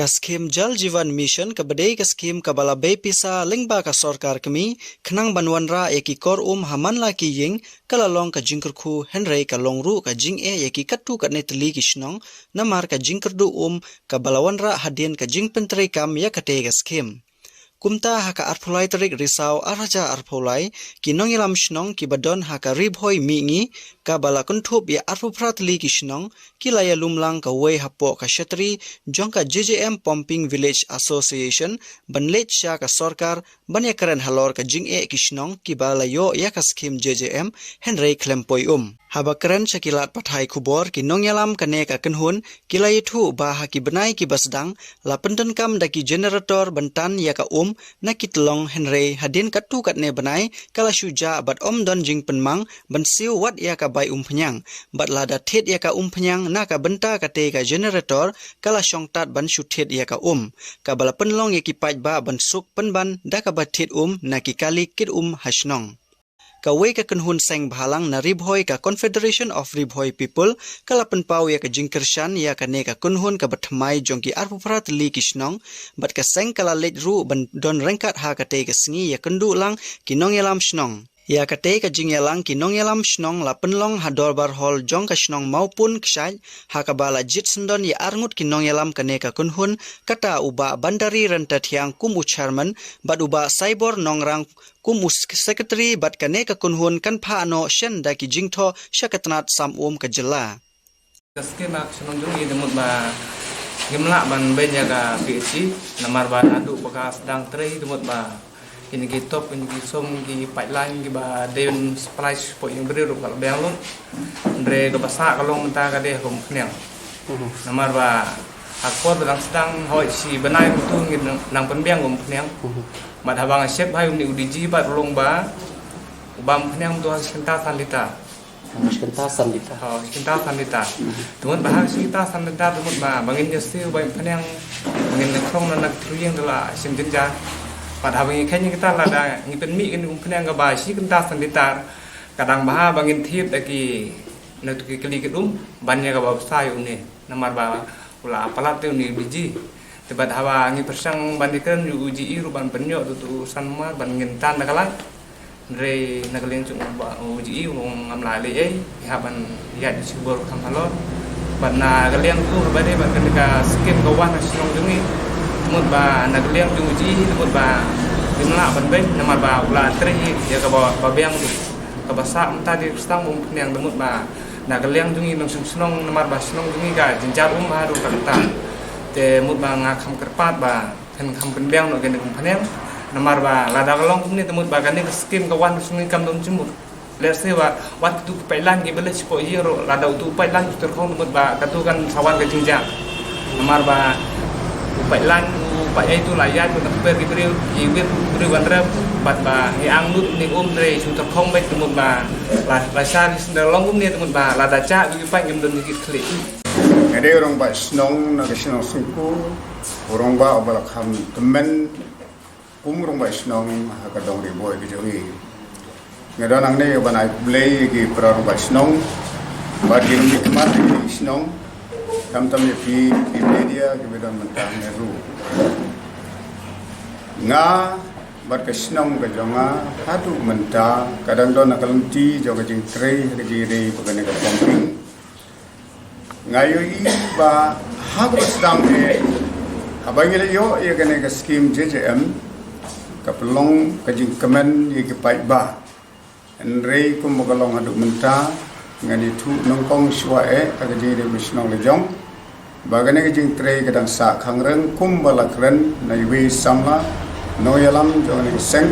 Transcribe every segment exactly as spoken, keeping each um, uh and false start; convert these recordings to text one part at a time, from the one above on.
Ka skhim Jal Jeevan Mission kaba dei ka skhim kaba la bei pisa lyngba ka sorkar kmie khnang ban wanrah ïa ki kor um ha man la ki ïing, ka la long ka jingkyrkhu hynrei ka long ruh ka jingeh ïa ki katto katne tylli ki shnong namar ka jingkyrduh um kaba la wanrah hadien ka jingpyntreikam ïa katei ka skhim. Kumta ha ka arphew lai tarik Risaw ar hajar arphew lai, ki nongïalam shnong kiba don ha ka Ri Bhoi Mihngi, kaba la kynthup ïa arphew phra tylli ki shnong, ki la ïalum lang kawei hapoh ka shatri jong ka J J M Pumping Village Association ban leit sha ka sorkar ban ïakren halor ka jingeh ki shnong kiba la ïoh ïa ka skhim J J M hynrei khlem poi um. Haba kren sha ki lad pathai khubor, ki nongïalam kane ka kynhun ki la ïathuh ba ha ki bnai kiba sdang la pyndonkam da ki generator ban tan ïa ka um na ki tyllong, hynrei hadien katto katne bnai ka la shu jah bad ym don jingpynmang ban siew wat ïa ka bai umphniang, bad lada thied ïa ka umphniang na ka bynta katei ka generator ka la shong tad ban shu thied ïa ka um, kaba la pynlong ïa ki paidbah ban suk pynban da kaba thied um na ki kali kit um ha shnong. Kawei ka kynhun seng bhalang na Ri Bhoi, ka Confederation of Ri Bhoi People, ka la pynpaw ïa ka jingkyrshan ïa kane ka kynhun kaba thymmai jong ki arphew phra tylli ki shnong, bad ka seng ka la leit ruh ban don ryngkat ha katei ka sngi ïakynduh lang ki nongïalam shnong. Ïa katei ka jingïalang ki nongïalam shnong la pynlong ha Dorbar Hall jong ka shnong Mawpun Kshaid, ha kaba la jied syndon ïa arngut ki nongïalam kane ka kynhun, kata u Bah Bandari Ryntathiang kum u chairman, bad u Bah Saibor Nongrang kum u sek-, secretary, bad kane ka kynhun kan phah noh shen da ki jingthoh sha ka tnat sam um ka jylla. Ka skim ha ka shnong jong ngi, te mut ba ngim lah ban beiñ ïa ka P H E, namar ba naduh ba ka sdang trei, te mut ba kine ki top, kine ki sum, ki pipeline kiba dei ban supply sha pdeng briew ruh ka la biang lut. Hynrei kaba sah ka long mynta ka dei ha ka umphniang. Mhm. Namar ba ha ka por ba dang sdang, hawei shi bnai kumtu ngi nang, nang pynbiang ka umphniang. Mhm. Bad haba nga check bha ïa une u D G bad u la ong ba u bam umphniang mynta ha shi kynta san litar. Shi kynta san litar. Oh, shi kynta san litar. Mhm. Te mut ba ha shi kynta san litar, te mut ba, ba ngin ïa siew bai umphniang, ba ngin ïa khrong na, na ki tyrïeng da la shim jynjar. Bad haba ngi kheiñ kita, lada ngi pynmih kane ka umphniang kaba shi kynta san litar, ka dang bha ba ngin thied da ki, na tu ki kali kit um ban ïa kaba bsa ïa une. Namar ba u la palat te une u D G. Te bad haba ngi pyrshang ban ïakren ïa u G E ruh ban pynïoh da utu u Sanmar ban ngin tan da ka light. Hynrei na ka liang jong u Bah, u G E u ong ngam lah leh ei, ngi hap ban ïaid shibun kham halor. Bad na ka liang jong u, haba dei bad kane ka skim ka wan ha shnong jong ngi, te mut ba na ka liang jong u G E, te mut ba ngim lah ban beiñ, namar ba u la trei ïa kaba, ba biang tu. Kaba sah mynta dei sdang ba umphniang, te mut ba na ka liang jong ngi nongshong shnong, namar ba shnong jong ngi ka jynjar um haduh katta. Te mut ba nga kham kyrpad ba phin kham pynbiang noh kane ka umphniang. Namar ba lada ka long kumne, te mut ba kane ka skim ka wan ha shnong ngi kam don jingmut. Let's say ba wat kito ki pipeline kiba leit shapoh ïing ruh, lada utu u pipeline u tyrkhong, te mut ba kato kan sa wan ka jingjia. Namar ba u pipeline, u pipe ïa itu la ïaid, u na kper ki briew, ki wit briew ban rep, bad ba ngi ang lut ne um, hynrei shu tyrkhong beit, te mut ba la, la shah ri sdang long kumne, te mut ba lada jah ki pipe ngim don ki khlieh. Nga dei u rangbah shnong na ka shnong Syngkur, u rangbah uba la kham tymmen kum rangbah shnong ha ka dong Ri Bhoi ka jong ngi. Nga don hangne ban ai khublei ïa ki para rangbah shnong bad ki rangbah khmat ki shnong, khamtam ïa phi, phi media kiba don mynta hangne ruh. Nga bad ka shnong ka jong nga haduh mynta ka dang don ha ka lynti jong ka jingtrei ha ka jingïadei bad kane ka pumping. Nga ïohi ba ha kaba sdang eh, haba ngi la ïoh ïa kane ka skim J J M, ka pynlong ka jingkmen ïa ki paidbah. Hynrei kumba ka long haduh mynta, ngan ïathuh nyngkong shuwa eh ha ka jingïadei bad shnong la jong ba kane ka jingtrei ka dang sah khangreng kumba la kren na iwei i samla nongïalam jong kane ka seng,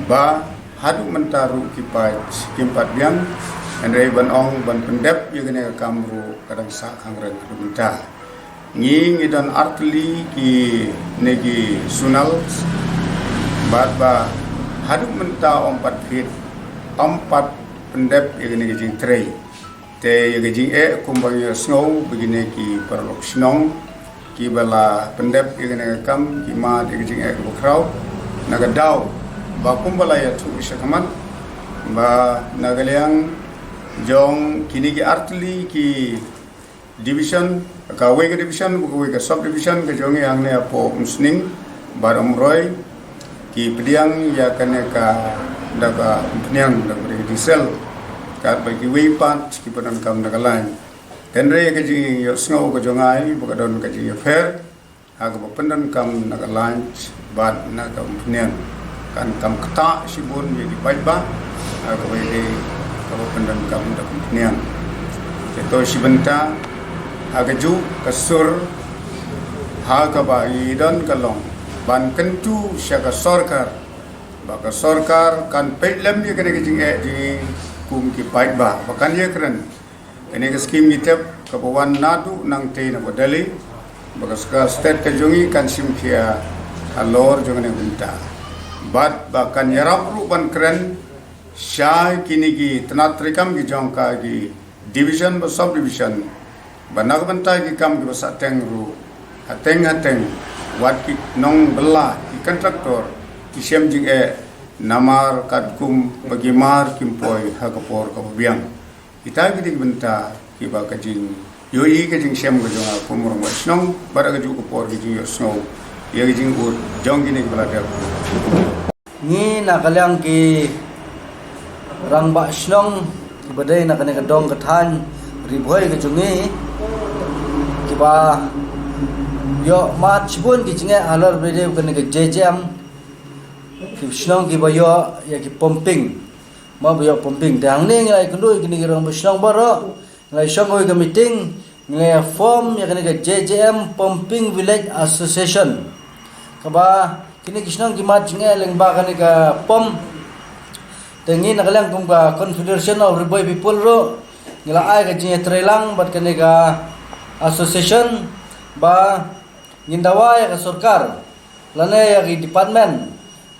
ba haduh mynta ruh ki paid kim pat biang. Hynrei ban ong ban pyndep ïa kane ka kam ruh ka dang sah khangreng haduh mynta. Ngi ngi don artylli kine ki sonal, bad ba haduh mynta ym pat phit, ym pat pyndep ïa kine ki jingtrei. Te ïa ka jingeh kumba ngi sngew ba kine ki paralok shnong kiba la pyndep ïa kane ka kam ki mad ïa ka jingeh kaba khraw, na ka daw ba kumba la ïathuh shakhmat ba na ka liang jong kine ki artylli ki division, Kawei ka division, kawei ka sub division ka jong i hangne hapoh Umsning bad Umroi, ki pdiang ïa kane ka, da ka umphniang, da ka diesel. Katba kiwei pat ki pyndonkam da ka line. Hynrei ka jingïohsngew ka jong nga ba ka don ka jingïapher ha kaba pyndonkam na ka line bad na ka umphniang. Kan kam ktah shibun ïa ki paidbah ha kaba ïadei kaba pyndonkam da ka umphniang. Te to shi bynta ha kajuh ka sur ha kaba i don ka long ban kyntu sha ka sorkar ba ka sorkar kan peit lem ïa kane ka jingeh jong i kum ki paidbah ba kan ïakren. Kane ka skim ngi tip kaba wan naduh nangtei na Delhi, ba ka sorkar state ka jong i kan shim khia halor jong kane ka bynta. Bad ba kan ïarap ruh ban kren sha kine ki tnat treikam ki jong ka ki division bad sub division, ba na ka bynta ki kam kiba sah teng ruh, hateng hateng, wat ki nongbylla, ki contractor, ki shem jingeh namar katkum ba ki mar kim poi ha ka por kaba biang. Kita ki dei ki bynta kiba ka jingïohi, ka jingshem ka jong nga kum u rangbah shnong, bad ha kajuh ka por ka jingïohsngew ïa ka jingud jong kine kiba la dep. Ngi na ka liang ki rangbah shnong kiba dei na kane ka dong ka thaiñ Ri Bhoi ka jong ngi, kiba ïoh mad shibun ki jingeh halor ba dei kane ka J J M, ki shnong kiba ïoh ïa ki pumping, ma ba ïoh pumping. Te hangne ngi la ïakynduh ïa kine ki rangbah shnong baroh, ngi la shong kawei ka meeting, ngi la form ïa kane ka J J M Pumping Village Association. Kaba kine ki shnong ki mad jingeh lyngba kane ka pump. Te ngi na ka liang kum ka Confederation of Ri Bhoi People ruh ngi la ai ka jingïatreilang bad kane ka association ba ngin dawa ïa ka sorkar lane ïa ki department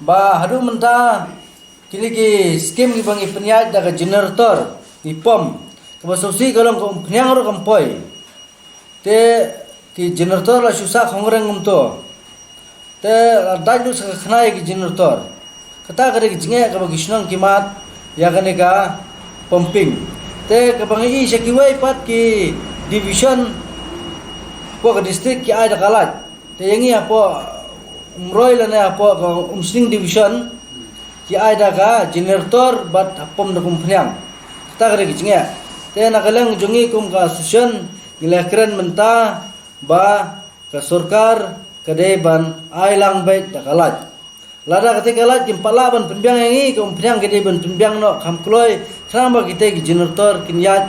ba haduh mynta kine ki skim kiba ngi pynïaid da ka generator, ngi pump, kaba sngewsih ka long ka umphniang ruh kam poi. Te ki generator la shu sah khongreng kumto. Te la dait lut sa ka khnai ki generator. Kata ka dei ka jingeh kaba ki shnong ki mad ïa kane ka pumping. Te kaba ngi ïohi sha kiwei pat ki division hapoh ka district ki ai da ka light. Te ïa ngi hapoh Umroi lane hapoh ka Umsning division ki ai da ka generator bad pump da ka umphniang. Kata ka dei ka jingeh. Te na ka liang jong ngi kum ka association ngi la kren mynta ba ka sorkar ka dei ban ai lang beit da ka light. Lada kata ka light kim pat lah ban pynbiang ïa ngi, ka umphniang ka dei ban pynbiang noh kham kloi, khnang ba kita ki generator kin ïaid,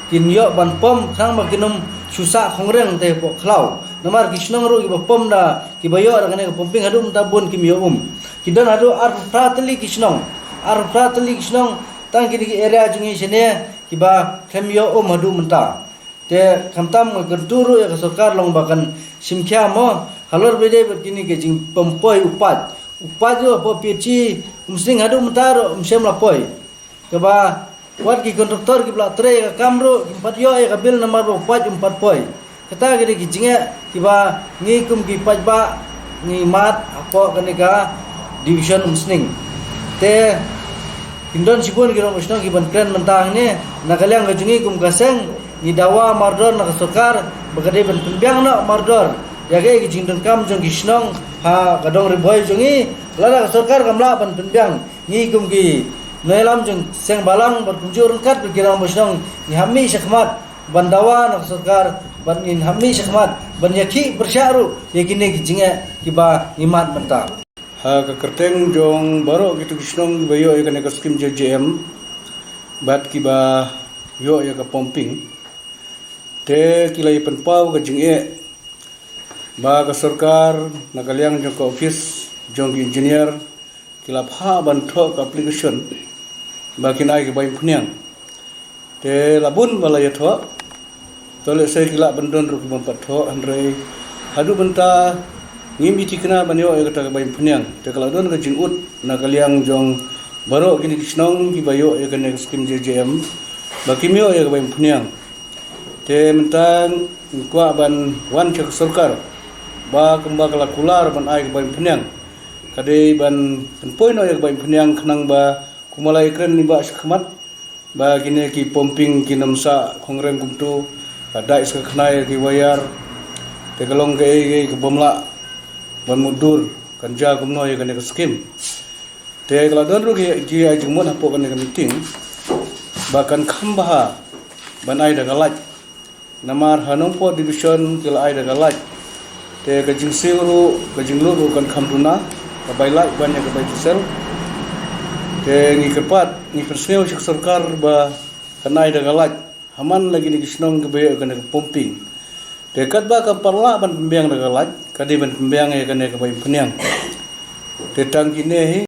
kin ïoh ban pump, khnang ba kin ym shu sah khongreng te hapoh khlaw. Namar ki shnong ruh kiba pump da, kiba ïoh da kane ka pumping haduh mynta bun kim ïoh um. Ki don haduh arphew phra tylli ki shnong, arphew phra tylli ki shnong, tang kine ki area jong ngi shane kiba khlem ïoh um haduh mynta. Te khamtam nga kyntu ruh ïa ka sorkar long ba kan shim khia mo halor ba dei bad kine ki jingpump poi u paip. U paip ruh hapoh P H E Umsning haduh mynta ruh ym shym la poi. Kaba wat ki contractor kiba la trei ïa ka kam ruh kim pat ïoh ïa ka bill namar ba u paip um pat poi. Kata ki dei ki jingeh kiba ngi kum ki paidbah ngi mad hapoh kane ka division Umsning. Te kin don shibun ki rangbah shnong kiban kren mynta hangne, na ka liang ka jong ngi kum ka seng ngi dawa mardor na ka sorkar ba ka dei ban pynbiang noh mardor ïa kaei ka jingdonkam jong ki shnong ha ka dong Ri Bhoi jong ngi. Lada ka sorkar kam lah ban pynbiang, ngi kum ki nongïalam jong seng balang bad kumjuh ryngkat bad ki rangbah shnong ngi hap mih shakhmat ban dawa na ka sorkar bad ngin hap mih shakhmat ban ïakhih pyrshah ruh ïa kine ki jingeh kiba ngi mad mynta. Ha ka kyrteng jong baroh kito ki shnong kiba ïoh ïa kane ka skim J J M bad kiba ïoh ïa ka pumping, te ki la ïa pynpaw ka jingeh ba ka sorkar na ka liang jong ka office jong ki engineer ki la phah ban thoh ka application ba kin ai ka bai umphniang. Te la bun ba la ïathoh. To lehse ki lah ban don ruh ki bym pat thoh, hynrei haduh mynta ngim ïa thikna ban ïoh ïa kata ka bai umphniang. Te ka la don ka jingud na ka liang jong baroh kine ki shnong kiba ïoh ïa kane ka skim J J M ba kim ïoh ïa ka bai umphniang. Te mynta ngi kwah ban wan sha ka sorkar ba kumba ka la kular ban ai ka bai umphniang, ka dei ban pynpoi noh ïa ka bai umphniang khnang ba kumba la ïakren lyngba shakhmat ba kine ki pumping kin ym sah khongreng kumto. Ka dai sa ka khnai ki wire. Te ka long ka ei ka bym lah ban mutdur kan ja kumno ïa kane ka skim. Te ka la don ruh ki ai jingmut hapoh kane ka meeting ba kan kham bha ban ai da ka light. Namar ha Nongpoh division ki la ai da ka light. Te ka jingsiew ruh ka jinglut ruh kan kham duna ka bai light ban ïa ka bai thisel. Te ngi kyrpad ngi pynsngew sha ka sorkar ba kan ai da ka light ha man la kine ki shnong kiba ïoh ïa kane ka pumping. Te katba ka paralok ban pynbiang da ka light ka dei ban pynbiang ïa kane ka bai pynbiang. Te tang kine hi